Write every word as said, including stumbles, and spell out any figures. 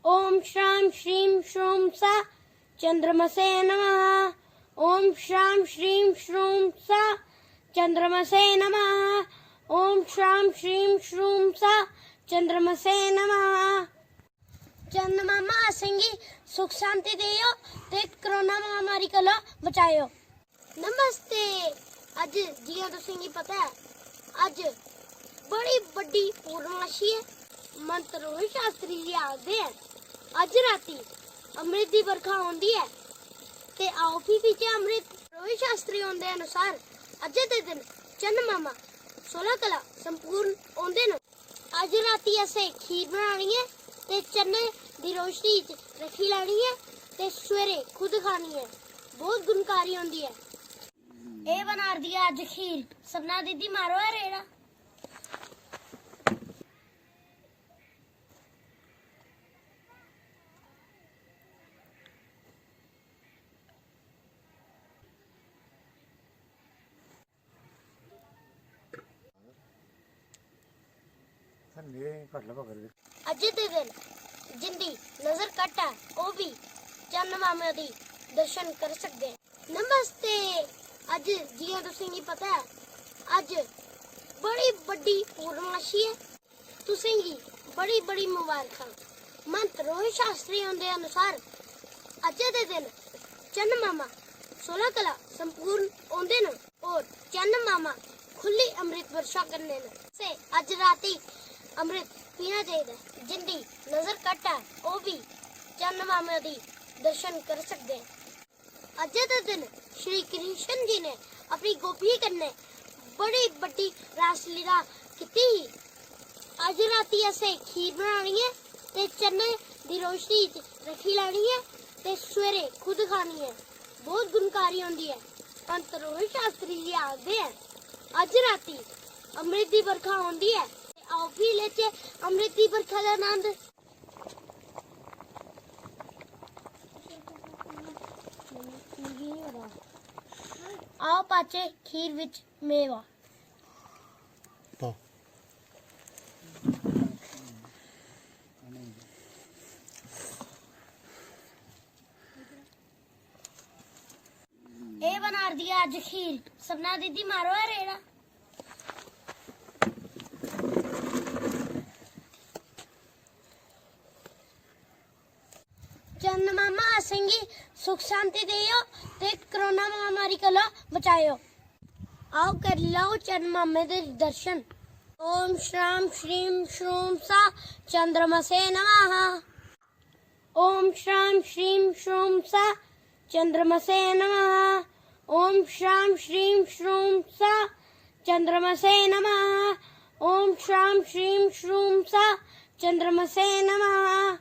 ओम श्राम श्रीम श्रूम सा चंद्रमसे नमः। ओम श्राम श्रीम श्रूम सा चंद्रमसे नमः। ओम श्राम श्रीम श्रूम सा चंद्रमसे नमः। चंद मामा असेंगी सुख शांति देओ ते कोरोना महामारी कोला बचाएओ। नमस्ते। अज्ज जियां तुसेंगी पता ऐ, अज्ज बड़ी बड्डी पूर्णमासी ऐ। मंत रोहित शास्त्री जी आखदे ऐ, अज्ज राती अमृत दी बरखा होंदी ऐ ते आओ फ्ही पीचे अमृत। रोहित शास्त्री हुंदे अनुसार अज्जै दे दिन चन्न मामा सोला कला संपूर्ण होंदे न। अज्ज राती असें खीर बनानी ऐ ते चन्नै दी रोशनी च रक्खी लैनी ऐ ते सवेरे खुद खानी ऐ। बहुत गुणकारी होंदी ऐ। एह् बना'रदी ऐ अज्ज खीर। सपना दीदी, मारो ऐ रेड़ा। अज्ज दे दिन जिंदी नजर घट्ट ऐ, ओह् बी चन्न मामा दी दर्शन करी सकदे। नमस्ते। अज्ज जियां तुसेंगी पता ऐ, अज्ज बड़ी बड्डी पूर्णमासी ऐ। तुसेंगी बड़ी बड़ी मुबारखां। मंत रोहित शास्त्री हुंदे अनुसार अज्जै दे दिन चन्न मामा सोला कला संपूर्ण होंदे न और चन्न मामा खु'ल्ली अमृत वर्षा करने न। से अज्ज राती अमृत पीना चाहिदा ऐ। जिंदी नजर घट्ट ऐ, ओह् बी चन्न मामा दी दर्शन करी सकदे न। अज्जै दे दिन श्री कृष्ण जी ने अपनी गोपियें कन्नै बड़ी बड्डी रासलीला कीती ही। अज्ज राती असें खीर बनानी ऐ ते चन्नै दी रोशनी च रक्खी लैनी ऐ ते सवेरे खुद खानी ऐ। बहुत गुणकारी होंदी ऐ। पंत रोहित शास्त्री जी आखदे ऐ, अज्ज राती अमृत दी बरखा होंदी ऐ। आओ फ्ही लेचै अमृत दी बरखा दा आनंद। आओ पाचे खीर विच मेवा। एह् बना'रदी ऐ अज्ज खीर। सपना दीदी, मारो ऐ रेड़ा। चंद मामा असेंगी सुख शांति देओ ते कोरोना महामारी कोला बचाएओ। आओ करी लैओ चंद मामे दे दर्शन। ओम श्राम श्रीम श्रूम सा चंद्रमसे नमः। ओम श्राम श्रीम श्रूम सा चंद्रमसे नमः। ओम श्राम श्रीम श्रूम सा चंद्रमसे नमः। ओम श्राम श्रीम श्रूम सा चंद्रमसे नमः।